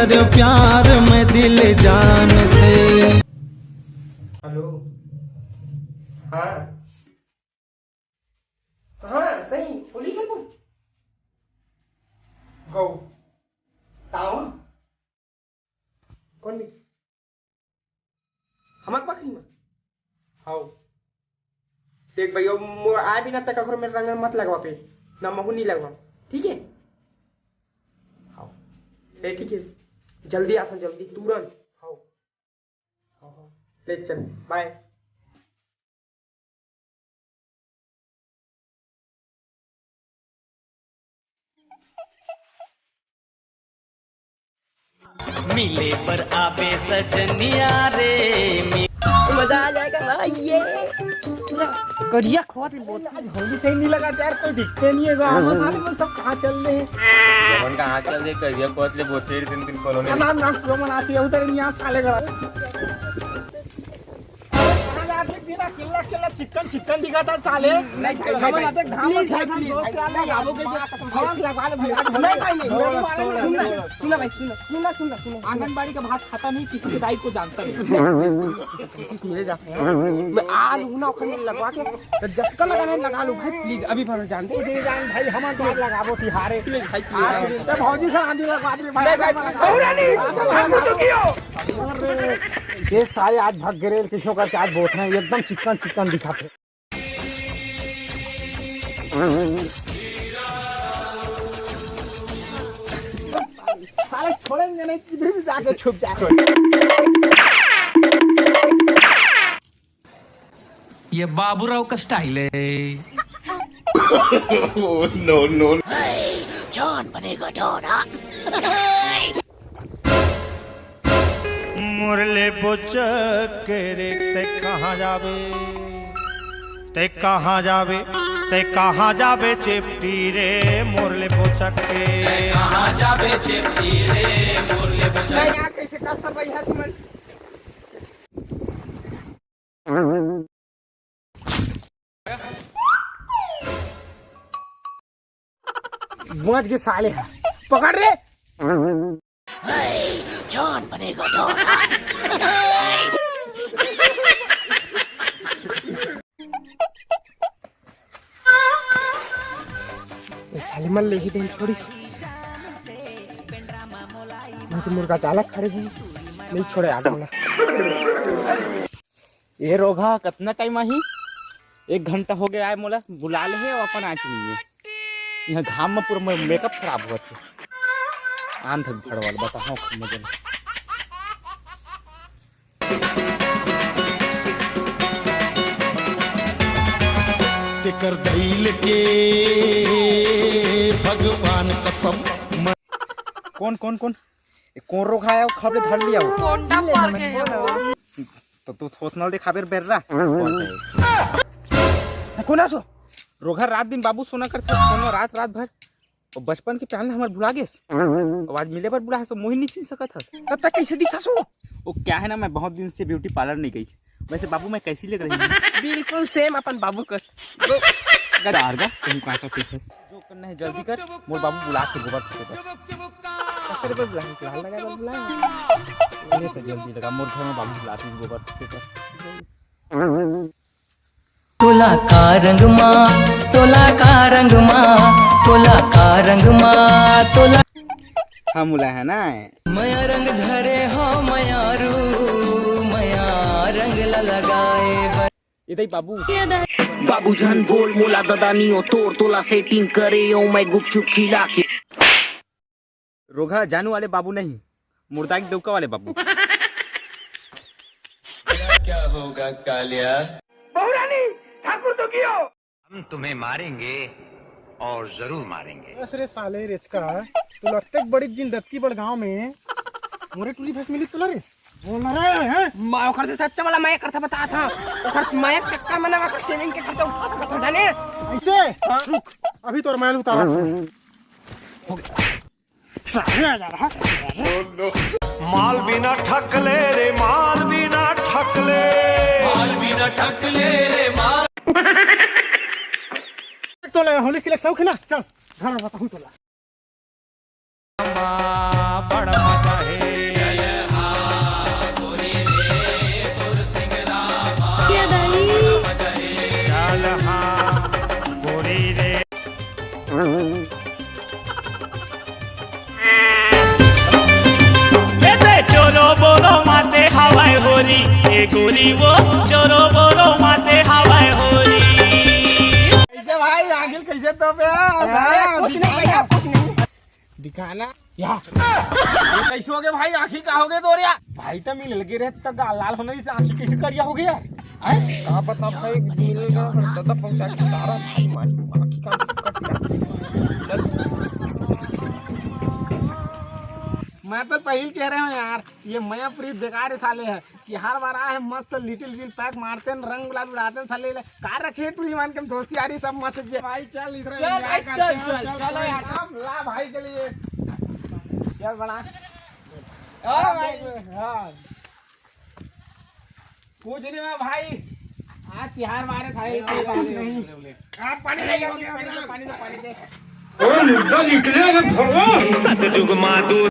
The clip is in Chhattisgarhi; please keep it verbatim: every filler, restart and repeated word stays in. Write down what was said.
प्यार में दिल जान से। हेलो। हाँ। हाँ, सही। होली खेलबो? गौ। ताऊ। कौन भी? हमर बकरी में? हाउ। देख भाई, अब मोर आए बिना तक कखरो मेरे रंग में मत लगवा पे। ना महू नहीं लगवा। ठीक है? हाउ। ले, ठीक है। जल्दी आ, जल्दी, तुरंत। हाउ। How, how. ले चल, बाय। मिले बर आबे सजनिया रे, मि- मजा आ जाएगा ना ये। करिया खोत ले बोत। होली सही नहीं लगा यार, कोई दिखते नहीं है गाँव में, सारे में सब कहाँ चल रहे हैं? जवन कहाँ चल रहे, करिया खोत ले बोत, दिन दिन कॉलोनी। नाम, नाम क्यों मनाती है उधर, यहाँ साले घर। अरे, कहाँ जात ले बिना किल्ला, किल्ला चिकन, चिकन दिखा था साले। नहीं, नहीं, नहीं, हमन भाई। आते घाम में प्लीज, खाए प्लीज, दोस्त भाई, यार, नहीं, गाबो के नहीं, साथ हवा लगवा ले भाई, आज नहीं, भाई, नहीं, थोड़ा, नहीं, थोड़ा, सुन ना, थोड़ा। सुन ना भाई, सुन ना, सुन ना, सुन ना, सुन ना। आंगनबाड़ी का भात खाता नहीं, किसी की दाई को जानता नहीं। कोशिश मेरे जाते हैं। मैं आ लूँ ना, ओखर में लगवा के, तो जतका लगाना है, लगा लो भाई, प्लीज, अभी भर जान दे। दे जान भाई, हम तो लगाबो तिहारे। प्लीज भाई, प्लीज। आ, ए, भौजी से आंधी लगवा दे भाई। नहीं, भाई, भाई, भाई। ये सारे आज भाग गए रे, किसी का क्या बोलना है, एकदम चिकन चिकन दिखाते। साले छोड़ेंगे नहीं, किधर भी जाके छुप जाए। ये बाबूराव का स्टाइल है। Oh, no, no। जान बनेगा डॉन, हाँ? मुरले बोचक रे, ते कहाँ जाबे? ते कहाँ जाबे? ते कहाँ जाबे चेपटी रे, मुरले बोचक के? ते कहाँ जाबे चेपटी रे, मुरले बोचक? यार, कैसे करता भाई है तुमन? बच गए साले ह। पकड़ रे। जान बनेगा डॉन। ए साले मन ले ही देन छोड़िस। मैं तो मुर्गा चालक खड़े हूँ, नहीं छोड़े आगे वाला। ए रोगहा, कतना टाइम आही? एक घंटा हो गया आए मोला, बुला ले हे, अपन आँच नहीं है। यहाँ घाम में पूरा मेकअप खराब हुआ थे। आन थक भड़वाल बताओ खूब मजा में। तेकर दैल के भगवान कसम। कौन, कौन, कौन? ए, कौन रोगहा है, वो खबरे धर लिया हो। कोंडा पार के है वो। तो तू थोथनल दिखाबे बेर्रा। कौन है? ए, कौन है सो? रोगहा रात दिन बाबू सोना करथे, कोनो रात, रात भर। वो बचपन के प्यार ला हमर भुला गेस। अब आज मिले बर बुला है, सो मोहिनी चिन्ह सकत हस। तब तक कैसे दिखा सो? वो क्या है ना, मैं बहुत दिन से ब्यूटी पार्लर नहीं गई। वैसे बाबू, मैं कैसी लग रही हूँ? बिल्कुल सेम अपन बाबू कस। गदार गा, कहीं काटा पीछे। जो करना है जल्दी कर, मोर बाबू बुला के गोबर फेंके कर। तेरे पर बुला, बुला लगा, बुला। ये तो जल्दी लगा, मोर घर में बाबू बुला के गोबर फेंके कर। तोला का रंग मा, तोला का रंग मा, तोला का रंग मा, तोला। हाँ, मुला है ना। मया रंग धरे हो मयारू, मया रंग ला लगाए बर। ए दई बाबू। बाबू झन बोल मोला ददा नियो तोर, तोला सेटिंग करे ओ मैं गुपचुप खिला के। रोगहा जानू वाले बाबू नहीं, मुर्दा के डौका वाले बाबू। क्या होगा कालिया? बहुरानी ठाकुर तो गियो। हम तुम्हें मारेंगे और जरूर मारेंगे। बस रे साले रेचका, तू लत्ते बड़ी जिन दत्ती बड़ गांव में मोरे टूरी फंस मिली तुला रे। बोल ना रे, हैं? मैं ओकर से सच्चा वाला मैं करता बता था। ओकर से मैं चक्कर में ना ओकर सेविंग के खर्चा उठा सकत हूं, जाने? ऐसे? हाँ। रुक, अभी तोर मैल उतारा। सारे आ जा रहा। माल बिना ठकले रे, माल बिना ठकले। माल बिना ठकले रे, माल। तो ले, होली के लिए शौक है ना? चल, घर में बताऊं तोला। बड़ मजा है। ए ते चोरो बोरो माते हवाए होरी, ए गोरी वो चोरो बोरो माते हवाए होरी। कैसे भाई, आखिर कैसे तो पे? अरे, कुछ नहीं भैया, कुछ नहीं। दिखाना। या। ये कैसे हो गया भाई? आँखी का हो गया तोर यार? भाई तो मिल लगे रहे तो गाल लाल होने से आँखी कैसे करिया हो गया? हैं? का पता भाई, मिल गया और दादा पहुंचा के तारा भाई मारी आँखी का कट गया। मैं तो पहले कह रहे हूँ यार, ये मयापुरी बेकार साले है। कि हर बार आए हैं मस्त लिटिल लिटिल पैक मारते हैं, रंग गुलाल उड़ाते हैं साले। का रखे टूरी मान के हम दोस्ती यारी सब मस्त जे। भाई चल इधर चल enjoy भाई, करते चल, हैं, चल, चल, चलो कोई यार। काम ला भाई के लिए। चल बड़ा। हाँ भाई। हाँ। पूछ रही मैं भाई। आज तिहार बारे सारे नहीं, कोई बात नहीं। नहीं। आप पानी ले आओ, पानी दे, पानी दे, पानी दे। अरे निकलेगा भगवान। सतयुग माँ दूध